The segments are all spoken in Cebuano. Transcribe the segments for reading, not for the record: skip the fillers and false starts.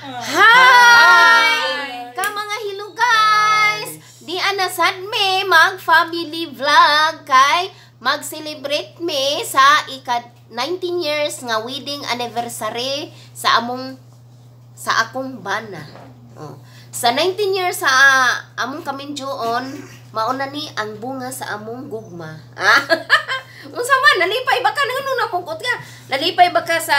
Hi! Ka mga hello guys! Di ana sad me mag family vlog kay mag-celebrate me sa ika 19 years nga wedding anniversary sa among sa akong bana. Oh. Sa 19 years sa among kaminjoon, mauna ni ang bunga sa among gugma. Ah. Unsa man, nalipay ba ka nganong napungkot ka? Nalipay ba ka sa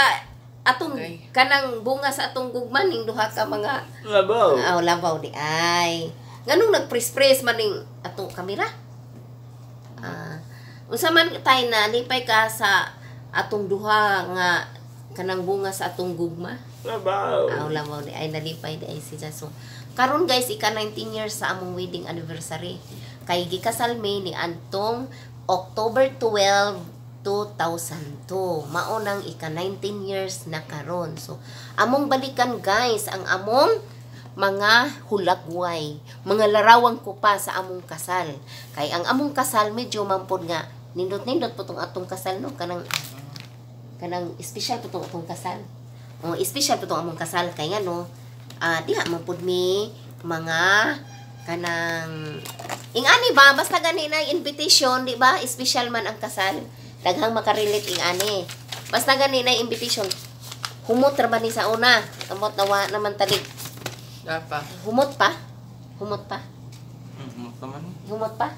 atong kanang bunga sa atong gugma ning duha ka mga Labaw. Aw, labaw di ay. Nganong nagpres-pres man ning atong kamera? Ah, unsa man tay, na lipay ka sa atong duha nga kanang bunga sa atong gugma? Labaw. Aw, labaw di ay, nalipay di ay sila. So, karon guys, ika 19 years sa among wedding anniversary. Kay gikasal mi ni antong October 12, 2002. Mao nang ika 19 years na karon. So, among balikan guys ang among mga hulagway, mga larawang kupa sa among kasal. Kay ang among kasal medyo mampod nga nindot-nindot po tong atong kasal, no, kanang kanang espesyal po tong atong kasal. Oh, espesyal po tong among kasal kay ngano, diha man pud mi mga kanang ingani ba, basta gani na invitation, di ba? Espesyal man ang kasal. Daghang makarelate ingani. Basta gani na invitation. Humot ra ba ni sa una? Kamot na wa naman talig. Dapa. Humot pa? Humot pa? Naman. Humot pa?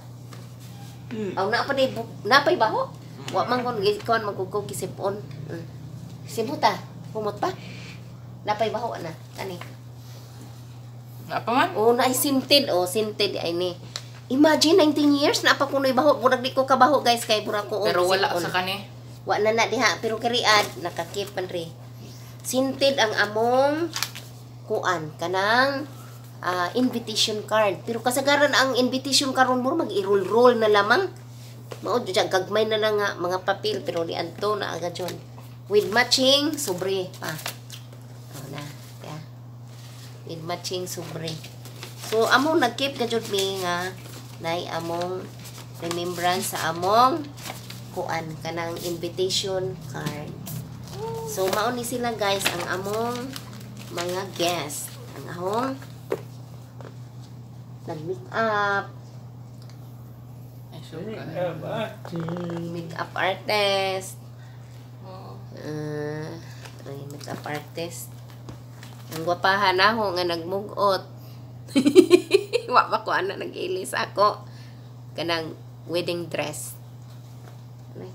Aw, na pa ni napay baho. Wa man kon kon magkugkog kisipon. Simuta, humot pa? Napay baho na kani. Napa man? Oh, na ay sinted, oh, sinted ay ni. Imagine 19 years na pa kunoy baho, murag di ko kabaho guys kay murag ko og Pero wala kisipon. sa kani. Wa na na diha, pero kariad nakakip man ri. Sinted ang among kuan kanang invitation card. Pero kasagaran ang invitation karon mo mag i-roll-roll na lamang. Mao jud siya, gagmay na lang nga mga papel, pero ni anto na agad yun. With matching sobre pa. Oh na, yeah. With matching sobre. So among nag-keep ka jud mi nga nay among remembrance sa among kuan kanang invitation card. So mao ni sila guys ang among mga guest. Ang among nag-make up, Ay, sugar. Make-up artist, Oh. Ay, make-up artist. Ang gwapahan ako nga nagmugot. Wa pa ko ana nag-ilis ako kanang wedding dress. Ano?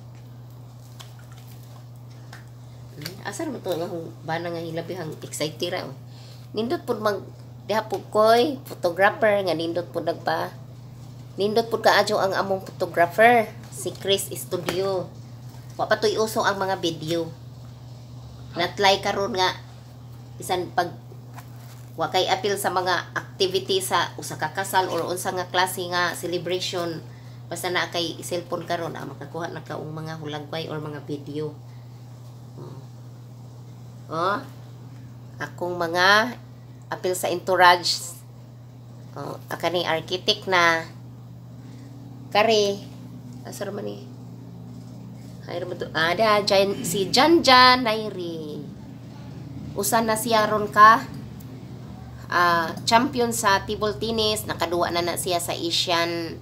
Asa naman to nga akong bana nga hilabihang excited ra, oh. Nindot pud mag diha pud koy photographer nga nindot pud nagpa nindot pud kaadyo ang among photographer si Chris Studio. Wa pa to'y uso ang mga video. Not like karon nga bisan pag wa kay apil sa mga activity sa usa ka kasal or unsa nga klase nga celebration, basta na kay cellphone karon, makakuha na ka og mga hulagway or mga video. Oh. Oh. Akong mga apil sa entourage. Oh, akani architect na. Kari. Asa ra man ni? Ay, ra man to? Ah, da, Jan, si Jan Jan Nairi. Usa na siya ron ka champion sa table tennis, nakaduwa na na siya sa Asian,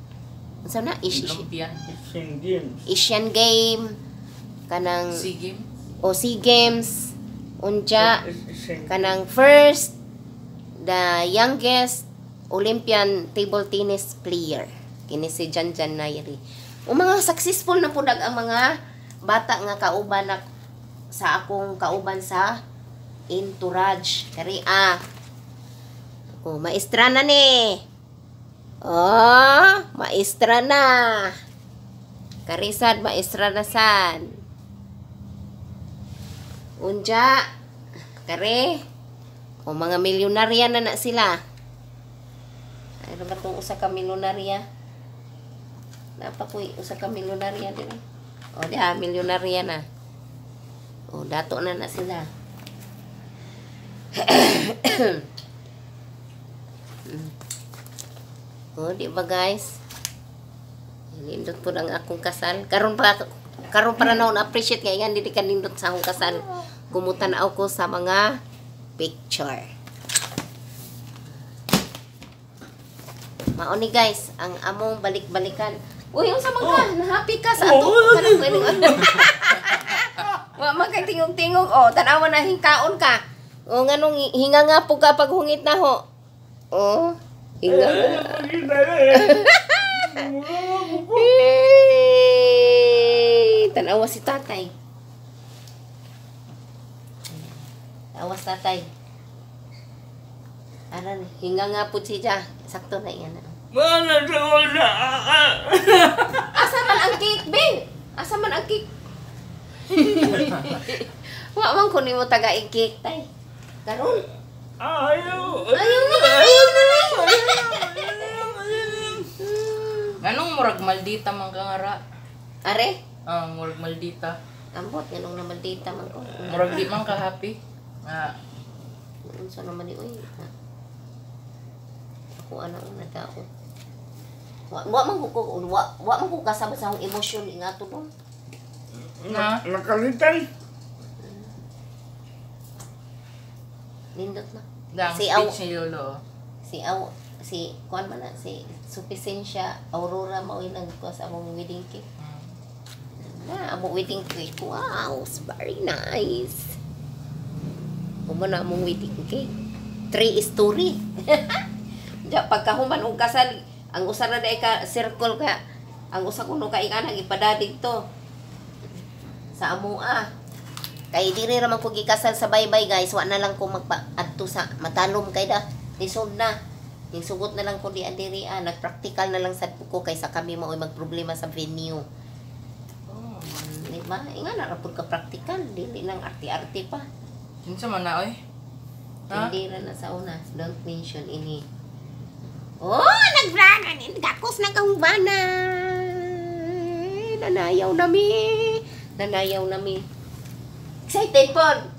unsa na? Asian, Olympian. Asian Games. Asian Game kanang SEA Game. O SEA Games, unja Asian kanang first, the youngest Olympian table tennis player kini si Jan Jan Nairi. O mga successful na pud ang mga bata nga kauban na sa akong kauban sa entourage kari ah. Oh, maestra na ni. Oh, maestra na. Karisad, maestra na sad. Unja, kare. O mga milyonarya na na sila. Ano ba itong usa ka milyonarya? Napa ko usa ka milyonarya din. O diha, milyonarya na. O, dato na na sila. O, di ba guys? Nindot po ang akong kasal. Karon pa na na appreciate nga yan, dili ka nindot sa akong kasal. Kumutan ako sa mga Picture. Mao ni guys, ang among balik-balikan. Uy, unsa man ka? Na-happy ka sa ato? Kanang wa man kay tingog-tingog. Oh, tan-awa na hingkaon ka. Oh, nganong hinga nga po ka pag hungit na ho. Oh, hinga. Eh, tan-awa si tatay. Awas tatay. Aran, hinga nga po siya. Sakto na yan. Wala sa wala. Asa man ang cake, Bing? Asa man ang cake? Wa man ko nimo taga cake, tay. Karon. Ayaw. Ayaw na lang, ayaw na lang. Nganong murag maldita man ka nga ra? Are, Ah, murag maldita. ambot nganong naman dita man ko. Murag di man ka happy. Nga Unsa naman ni uy. Ako ana una tao. Wa man ko wa man ko kasabot sa akong emosyon ingato dong. Na. Nakalitan. Nindot na. Lang, Si speech ni Lolo. Si aw si kuan man na si Supisensya Aurora mao'y nagkuha sa among wedding cake. Na among wedding cake. Wow, it's very nice. Kumo na among wedding cake. Three story. Diya, pagkahuman og kasal, ang usa na day ka circle ka, ang usa kuno ka ingana gipadadig to. Sa amoa. Kay diri ra man ko gikasal sa baybay guys, wa na lang ko magpa adto sa matalom kay da. Lisod na. Ning sugot na lang ko di diri ah, nagpraktikal na lang sad ko kaysa kami mao'y magproblema sa venue. Oh. Di ba? Ingana ra pud ka praktikal, dili lang arte-arte pa. Kinsa man na oy? Ha? Hindi ra na sa una. Don't mention ini. Oh, nagbrana ni gakos na kang bana. Nanayaw na mi. Nanayaw na mi. Excited pod.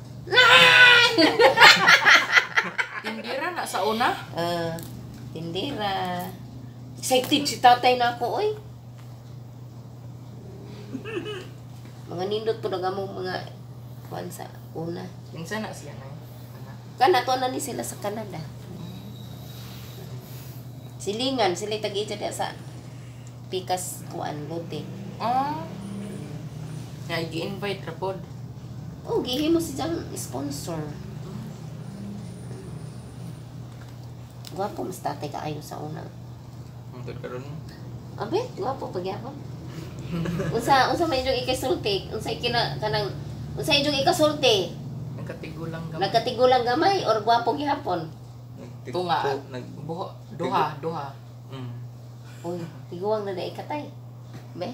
Tindira na sa una? Tindira. Excited si tatay na ako, oy. Mga nindot po na among mga kuan sa una. Kinsa na siya na? Kana to na ni sila sa Canada. Silingan sila tag diya sa Pikas kuan lote. Oh. Nga gi-invite ra pod. Oh, gihimo si jang sponsor. Gwapo mas tatay kaayo sa una. Ang karon. Abe, gwapo pagyapon. Unsa unsa may inyong ikasulti? Unsa kina kanang unsa inyong ikasulti? Nagkatigulang gamay. Nagkatigulang gamay or gwapo gihapon? Tunga. Nag Buho, duha, duha. Uy, tiguang na dai katay. Be.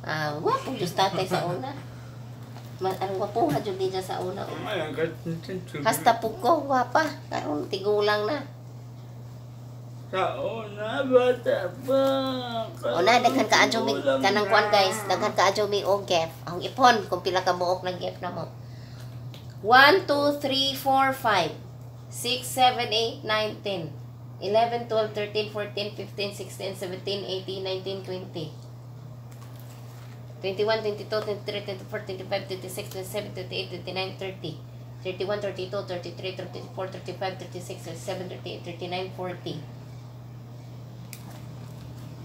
Ah, gwapo jud tatay sa una. Anong gwapo ha jud niya sa una. Hasta pug ko gwapa, karon tigulang na. Sa una, bata pa. Una daghan ka adyo mi kanang kuan guys, daghan ka adyo mi og gef. Ang ipon kung pila ka buok ng gef namo. 1 2 3 4 5 6 7 8 9 10 11 12 13 14 15 16 17 18 19 20 21 22 23 24 25 26 27 28 29 30 31 32 33 34 35 36 37 38 39 40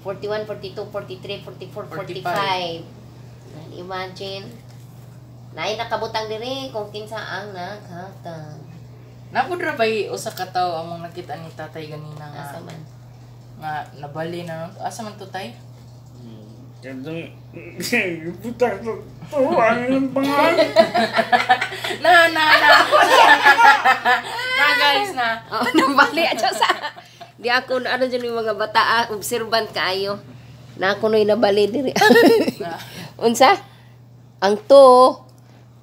41 42 43 44 45. Imagine. Naay nakabutang diri kung kinsa ang naghatag. Napud ra bay usa ka tawo among nakita ni tatay ganina nga Asa man? Nga nabali na no? Asa man to tay? Katong butak to ang ilang pangalan. Na na na. Na guys na. Oh, nabali adyo sa. Di ako na ano dyan yung mga bata, ah, observant kaayo. Na ako no'y nabali diri. Na. Unsa? Ang to,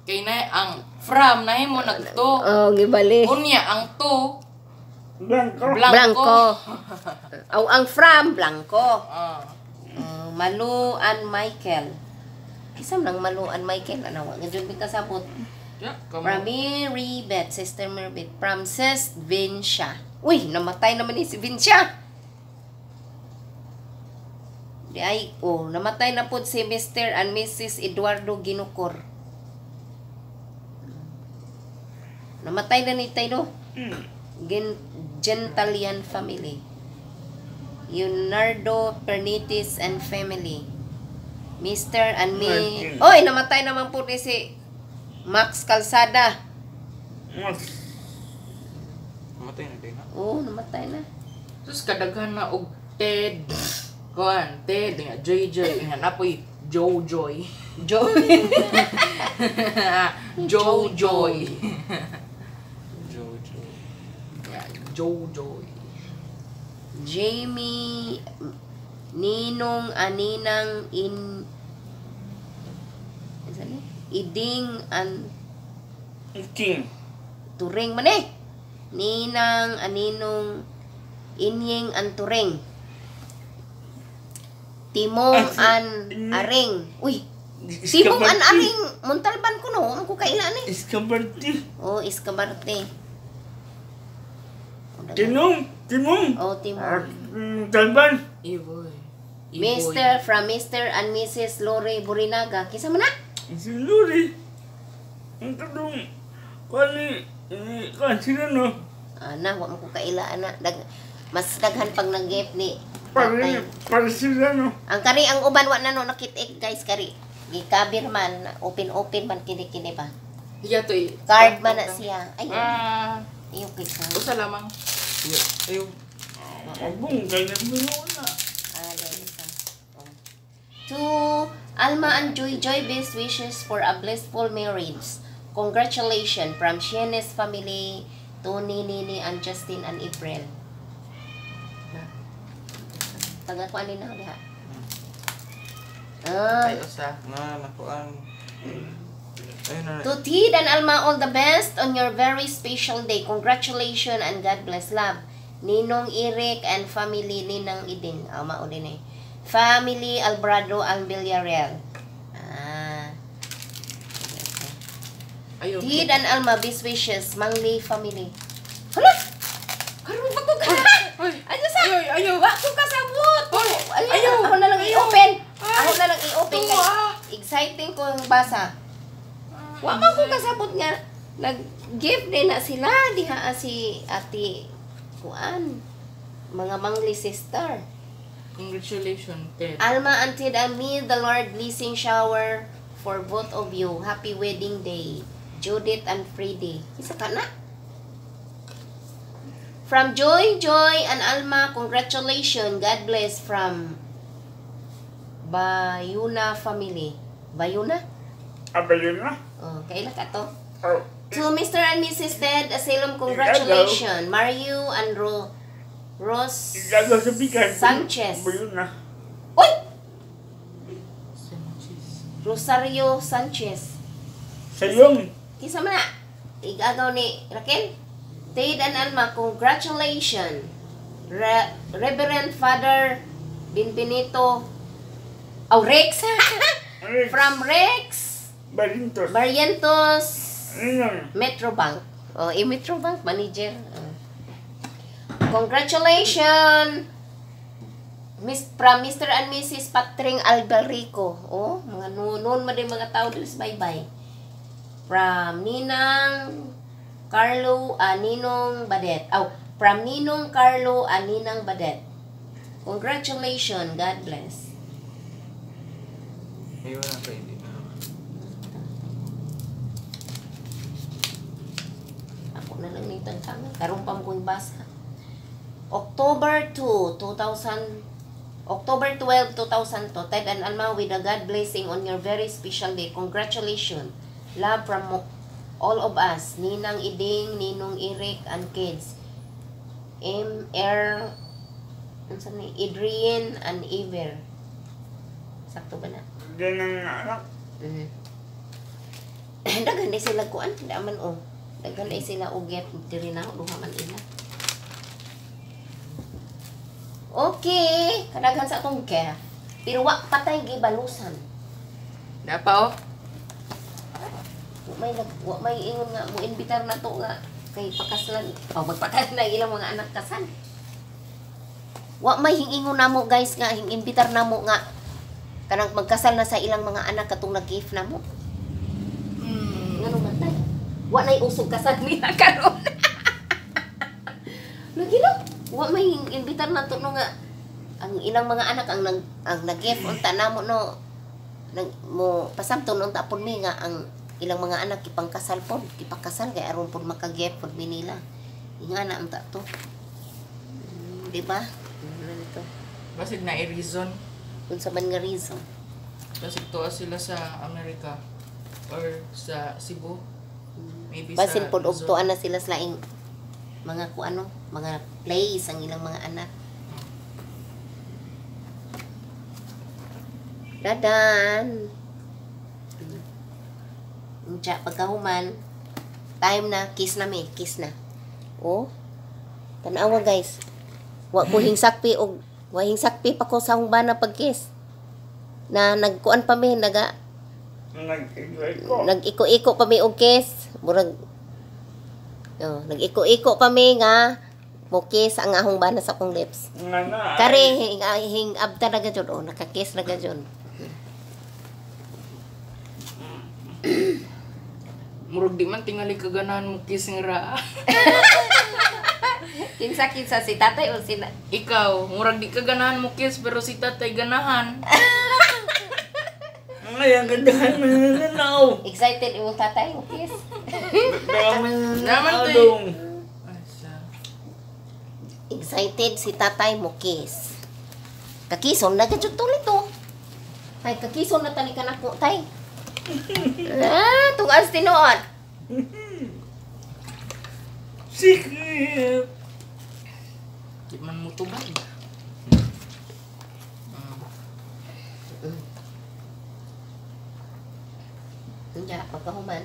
Kay na ang from nahimo nagto. oh, gibali. Unya ang to Blanco. blanco. Blanco. Aw, ang from, blanco. Ah. Malu and Michael. Kisam nang Malu and Michael. Ano, nga dyan kasabot. Yeah, kamo. From Mary Beth, Sister Mary Beth. From Sis Vincia. Uy, namatay naman ni si Vincia. Di ay, oh, namatay na po si Mr. and Mrs. Eduardo Ginukor. Namatay na ni tay no. Gentalian family. Leonardo Pernitis and family. Mr. and me. Martin. Oy, namatay naman po ni si Max Calzada. Mas. Matay na din ha. Oh, namatay na. Sus, kadaghan na og Ted. Kuan, Ted nga JJ nga napoy Jojoy. Joy. Jojoy. Jojo. Yeah, Jojoy. Jamie Ninong Aninang in Ano ni? Iding an King. Turing man eh. Ninang Aninong Inying Anturing. Timong an Aring. Uy, Timong an Aring. Montalban ko no, ang ko kailan eh. Iskabarti. Oh, Iskabarte. Tinong. Timong. Oh, Timong. Talban. Iboy. Iboy. Mr. from Mr. and Mrs. Lori Burinaga. Kisa man na? Si Luri. Ang katong. Kani. Kan sila no. Ana, wa mo ko kaila ana. Mas daghan pag nag-gift ni Para, tatay. para sila no. Ang kari ang uban wa na no nakit guys kari. Gikabir man, open open man kini kini ba. Iya to eh. Card man na siya. Ay, Ah, iyo kay ka. usa lamang. Ayo. Ayo. Abong kaya mo na. Ah, dahil ka. Oh. To Alma and Joy Joy, best wishes for a blissful marriage. Congratulations from Shienes family, Tony, Nini, and Justin and April. Taga ko ani na diha. Ah, Ay usa. Na nakuan. Ayun na. To Tid and Alma, all the best on your very special day. Congratulations and God bless love. Ninong Eric and family Ninang Iding. Ah, mao din eh. Family Albrado and Villarreal. Ah. Ayo. Tid and Alma, best wishes. Mangli family. Hala! Karon pa ko ka! Ay, Ano sa? ayo, ayo. Wa ko kasabot! Ayaw! Ayaw! Ako na lang Ayaw! i-open! Ay! Ako na lang i-open kay Tuwa! exciting ko yung basa. Wa man ko kasabot nga nag-give din na sila diha si Ate kuan mga mangli sister. Congratulations, Ted. Alma and Ted and me, the Lord blessing shower for both of you. Happy wedding day. Judith and Freddie. Isa ka na. From Joy, Joy and Alma, congratulations. God bless from Bayuna family. Bayuna? Abalin na. Oh, kaila ka to? Oh. To Mr. and Mrs. Ted Asylum, congratulations. Mario and Rose Igagaw sa bigas. Sanchez. Abalin na. Uy! Sanchez. Rosario Sanchez. Sayong. Kisa man na? Igagaw ni Raquel? Ted and Alma, congratulations. Reverend Father Benvenito. Oh, Rex. Rex. From Rex Barintos. Barrientos Ano yun? Metrobank. Oh, eh, Metrobank manager. Oh. Congratulations! From Mr. and Mrs. Patring Alberico. Oh, mga noon man din mga tao dito sa bye-bye. From Ninang Carlo Ninong Badet. Oh, from Ninong Carlo Ninang Badet. Congratulations. God bless. Ayun na kay hindi na. Ako na lang nitang tanga. Karon pa mo kong basa. October 2, 2000 October 12, 2002, Ted and Alma with a God blessing on your very special day. Congratulations. Love from all of us. Ninang Iding, Ninong Eric, and kids. M. R. Ano sa ni? Adrian and Iver. Sakto ba na? Yan ang anak. Daghan na sila kuan, daman oh. Daghan na sila og get diri na duha man ila. Okay, kadaghan sa atong gift. Pero wa patay gibalusan. Dapa oh. Wa may ingon nga mo imbitar na to nga kay pakaslan. Oh, magpakaslan na ilang mga anak kasal. Wa may hingingon namo guys nga hingimbitar namo nga kanang magkasal na sa ilang mga anak katong nag-gift namo. Ngano man tay? Wa na'y usog kasal nila karon. Lagi no? Wa may imbitar na to no nga ang ilang mga anak ang nag ang nag-gift unta namo no nag mo pasamton unta pud mi nga ang ilang mga anak ipangkasal pod, ipakasal kay aron pod maka-gift pod mi nila. Ingana unta to. Di ba? Ano nito? Basig na i-reason. Unsa man nga reason? Basig tuwa sila sa Amerika or sa Cebu. Maybe Basin sa pod og Luzon. tuan na sila sa laing mga ku ano, mga place ang ilang mga anak. Dadan. Unsa pagkahuman, time na kiss na mi, kiss na. Oh. Tan-awa guys. Wa ko hingsakpi og wa hingsakpi pa ko sa akong bana pag-kiss. Na nagkuan pa mi naga Nag-iko. nag-iko-iko pa mi og kiss. Murag oh, nag-iko-iko pa mi nga mo kiss ang ahong bana sa akong lips. Nga na. Kare hing, hing abta na gajud oh, nakakiss na gajud. Murag di man tingali kaganahan mo kiss nga ra. Kinsa kinsa si tatay o si Ikaw, murag di ka ganahan mo kiss pero si tatay ganahan. Ngayon, gandahan mo na nanaw. Excited imong tatay mo kiss. Dami na Naman nanaw to eh. dong. Ay, siya. Excited si tatay mo kiss. Kakison na gajud tulit to. Tay kakison na tani kanako tay. Ah, tungas tinuod. Secret. Di man mo tubag. Unya pagkahuman.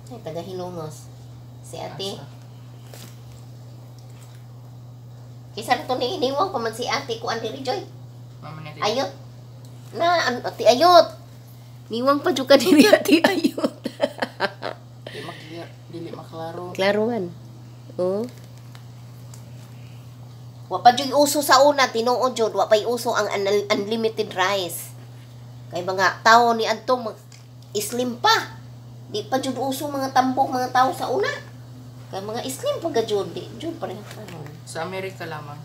Ay, taga Hilongos. Si ate. Asa? Kisa na to ni iniwang pa man si ate kuan diri Joy. Mama ni Ayot. Na, ate ayot. Niwang pa jud ka diri ate ayot. Di maklia, dili maklaro. Klaro man. Oo. Wa pa jud uso sa una, tinuod jud, wa pa'y uso ang unlimited rice. Kay mga tao ni adto mag islim pa. Di pa jud uso mga tambok mga tao sa una. Kay mga islim pa ga jud, di jud pa rin ano. Sa Amerika lamang.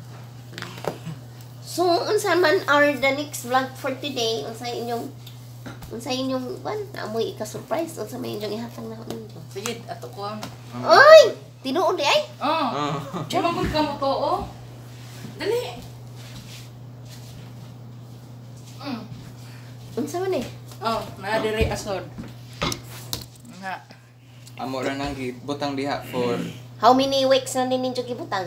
So unsa man are the next vlog for today? Unsa inyong kwan? Amoy ika-surprise unsa may inyong ihatag na ninyo? Sige, ato ko. Oy! Tinuod di ay. Oh. Ah. Di man gud ka mo to, oh. Dali. Unsa man eh? Oh, naa diri asod. Nga. Amo ra nang gibutang diha for How many weeks na ni ninyo gibutang?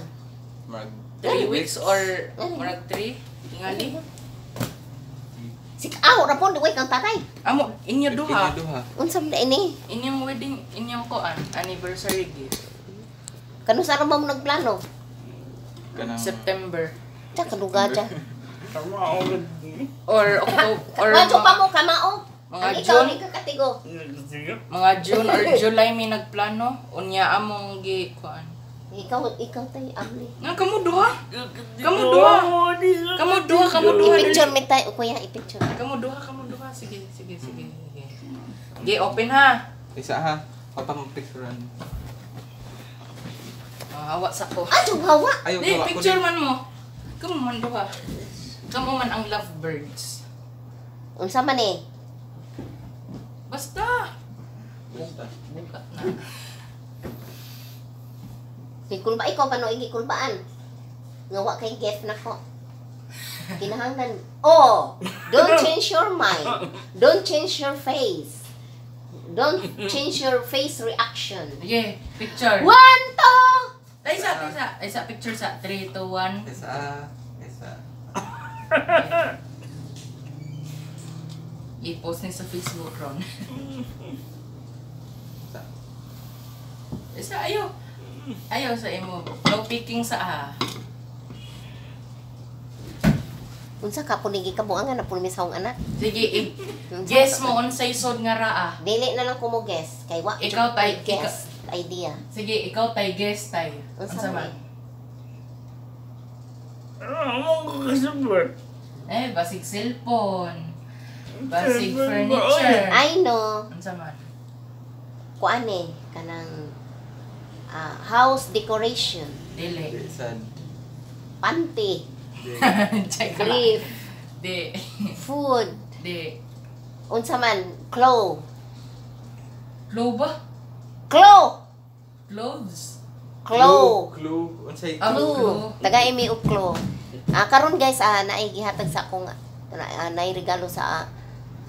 mag 3 weeks or murag 3 tingali. Si aw ra pon di kang tatay. Amo inyo duha. Inyo duha. Unsa man ini? Inyong wedding, inyong koan, anniversary gift. Kanu sa mo nagplano? Kanang September Tsa kaduga dya. Tama ako. or October or Wadyo pa mo kamao. mga Ang ikaw June. ni kakatigo. Nagsiga. Mga June or July may nagplano unya among gi kuan. Ikaw tay amli. Nga kamo duha. Kamu duha. Kamu duha, kamu duha. dali. I-picture mi tayo kuya, i-picture. Kamu duha, kamu duha. Sige, sige, sige, sige. Sige, open ha. Isa ha. Papa mo picturean. Ah, hawa sa ko. Ah, jud hawa. Ayaw Di, gawa ko picture din. man mo. Kamu man duha. Kamu man ang lovebirds. Unsa man eh? Basta. Basta. Bukat na. Gikulba ikaw pa no gikulbaan. Nga wa kay gift nako. Kinahanglan. Oh, don't change your mind. Don't change your face. Don't change your face reaction. Sige, picture. One, two. Ay, isa, isa. Isa, picture sa 3, 2, 1. Isa ah. Isa. I-post ni sa Facebook ron. Isa. Isa, ayo. Ayo sa imo. No picking sa ah. Unsa ka po ni gikabuangan na po mi sa akong anak. Sige, guess mo unsay sod nga ra ah. Dili na lang ko mo guess kay wa Ikaw, tay, guess idea. Sige, ikaw tay guess tay. Unsa Unsa man man? Ano mo kasabot? Eh, basig cellphone. Basig furniture. I know. Unsa man? Kuan eh, kanang house decoration, Dili. Di sad. panty, Di. Check ka lang. brief, Di. food, Di. unsa man, clo. Clo ba? Clo. Clothes? Clo. Clue. Unsay Ah, clue? Clue. Taga mi og clue. Karon guys, naay gihatag sa akong naay regalo sa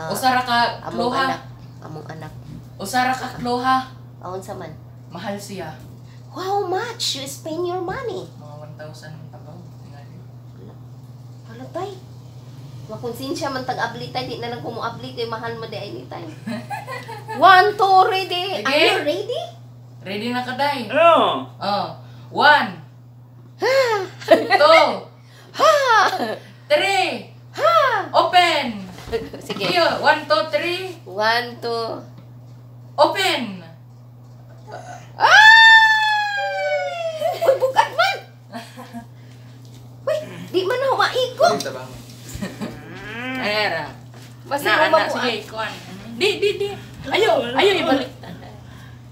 Usara ka among clo ha? anak, among anak. Usara ka clo ha? Unsa man? Mahal siya. How much you spend your money? Mga 1,000 tabaw. Tingali. Wala tay. Makonsensya man tag-abli tay, di na lang ko mo-abli kay mahal mo di ay ni tay. 1, 2, ready. Are Sige. you ready? Ready na ka, day? Ano? Oh. 1. 2. 3. Open. Sige. Iyo, 1, 2, 3. 1, 2. Open. Ah! Uy, bugat man! Uy, di man na maigo. Di tabang. Era. Basta Na, mo na, mabuhat. sige, kuan. Di, di, di. Ayo, ayo ibalik.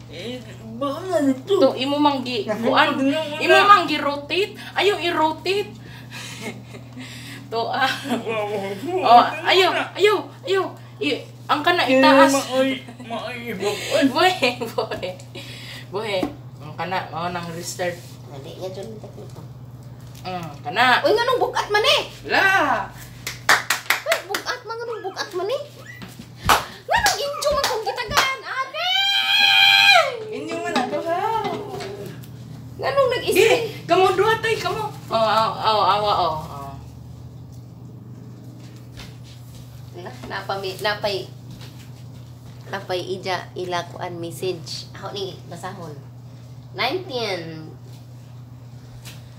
Eh, baka na dito. To imo manggi kuan. Imo manggi rotate. Ayo i-rotate. To ah. Oh, ayo, ayo, ayo. I, ang kana itaas. Maoy, maoy, maoy. Buhe, buhe. Buhe. Ang kana mao nang restart. Dali nga dyan ang tekniko. Kana. Uy, nganong bugat man eh! La. Uy, bugat man, nganong bugat man eh! Nganong injo man kong gitagan, ate! Inyo man ato ha. Nganong Di, nag-isip? kamo duha tay kamo. Oh, oh, oh, awa oh. Oh. Napay ija ila kuan message. Ako ni basahon. 19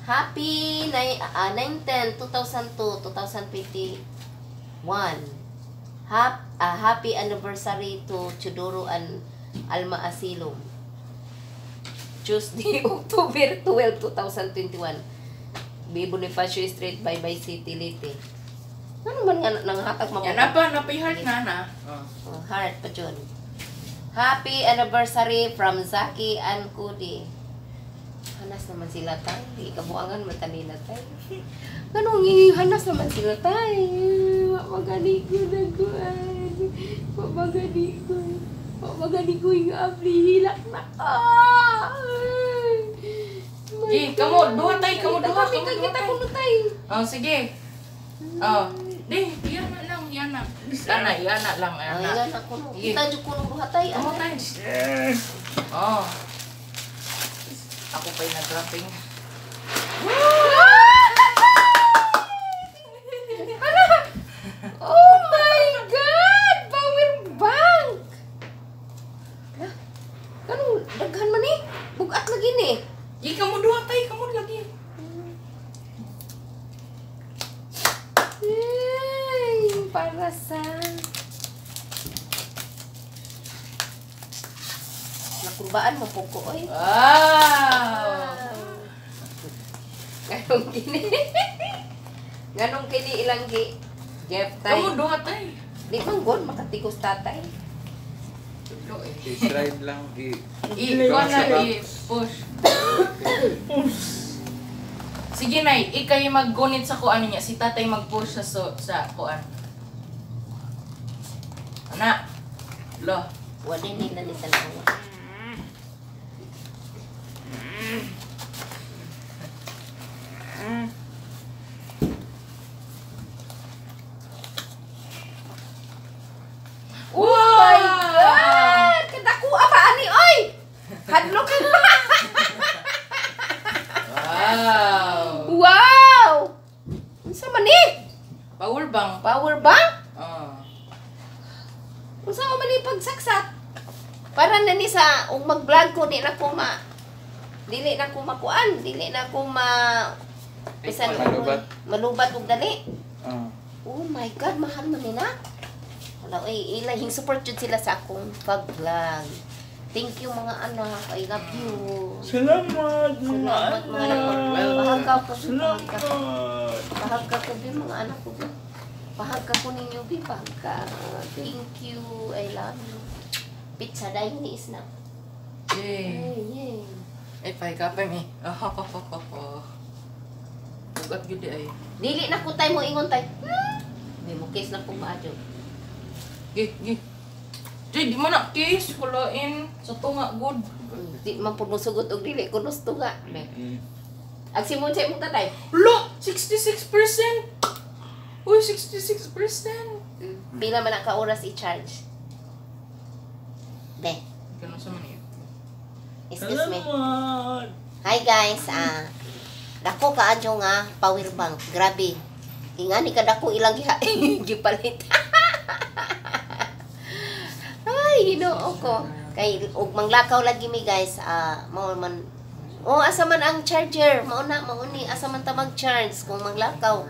Happy 9 10 2002 2021. Happy anniversary to Chudoro and Alma Asilum. Tuesday, October 12, 2021. B. Bonifacio Street, Baybay City, Leyte. Ano man nga nanghatag mo? Yan na pa, napay heart na na. Oh. Oh, heart pa dyan. Happy anniversary from Zaki and Kudi. Hanas naman sila tay. Di kabuangan man tanila tay. Anong hanas naman sila tay. Magani ko nagkuan. Magani ko. Magani ko yung abli. Hilak na ka. Gi, kamo, duha tay, kamo duha, Kami kamo duha kita tay. kuno tay. Oh, sige. Oh. Di, yan na lang, yan na. Ana, yan na lang, Ay, yan na. nga na kuno. Sige. Kita jud kuno duha tay. Kamo tay. Eh, Oh. Ako pa'y nag-dropping. Hala! Oh my God! Power bank! Hala, kanong daghan man eh. Bugat lagi ni. Gi, kamo duha tay, kamo lagi. Ay, para sa... Nakurbaan mo po ko, oy. Wow! Nganong kini? Nganong kini ilang gi Jeff tay. Kamo duha tay. Di man gon makatigos tatay. Tulo eh. I-slide lang. I I, kuha na, i-push. Sige nay, ikay maggunit sa kuan niya. Si tatay mag-push sa so, sa kuan. Ana. Lo. Wala ni na ni tanawa. Wow! Oh my God! Kadako pa ani oy. Hadlok. Wow! Wow! Unsa man ni? Power bank. Power bank? Oh. Unsa man ni pagsaksak? Para na ni sa ug mag-vlog ko di na ko ma dili na ko makuan, dili na ko ma bisan Malubat. Malubat og dali. Ah. Oh my God, mahal man ni na. Wala, oy, ilahing support jud sila sa akong pag-vlog. Thank you mga anak. I love you. Salamat mga Salamat mga anak. anak. Bahag ka ko. Bahag ka. Salamat. Bahag ka ko, bi, mga anak ko. Bi. Pahag ka ko ninyo, bi. Pahag ka. Thank you. I love you. Pizza dahil ni isna. Yay. Ay, yay. Ay, pahiga pa mi. Oh, Ugat gyud di ay. Dili na ko tay mo ingon tay. Di mo kiss na kong maadyo. Gi, gi. Jay, di mo na kiss. Kulain. Sa tunga, good. Di man pud mo sugot og dili ko gusto nga. Be. Ag si Monse mong tatay. Lo! 66%! Uy, 66%! Pila man ang ka oras i-charge? Be, Ganun sa man. Excuse me. Salamat. Hi guys, dako kaadyo nga power bank. Grabe. Ingani ka dako ilang gipalit. Ay, Ginoo ko. Kay og manglakaw lagi mi, guys, mao man. Oh, asa man ang charger? Mao na, mao ni, asa man ta mag-charge kung manglakaw?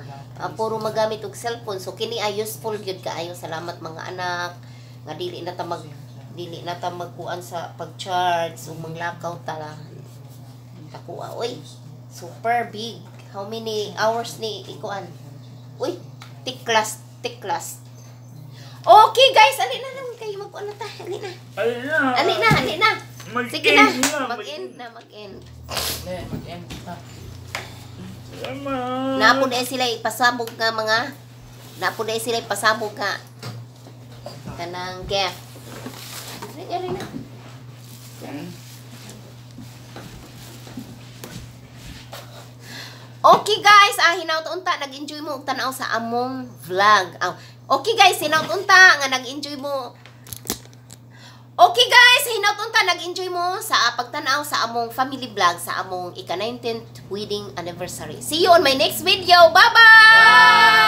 Puro magamit og cellphone. So kini ay useful gyud kaayo. Salamat, mga anak, nga dili na ta magkuan sa pag-charge ug manglakaw ta. Takuha, oy. Super big. How many hours ni ikuan? Uy, tiklas, tiklas. Okay guys, ali na lang kayo, magkuan na ta. Ali na. Ali na. Ali na, ali na. Mag-end Sige na, na. Mag-end na, mag-end. Hindi, mag-end na. Salamat. Naapod ay sila ipasabog nga mga naapod ay sila ipasabog nga kanang gift. Ari, ari na. Okay guys, hinaut unta nag-enjoy mo og tan-aw sa among vlog. Okay guys, hinaut unta nga nag-enjoy mo. Okay guys, hinaut unta nag-enjoy mo sa pagtan-aw sa among family vlog sa among ika-19th wedding anniversary. See you on my next video. Bye-bye.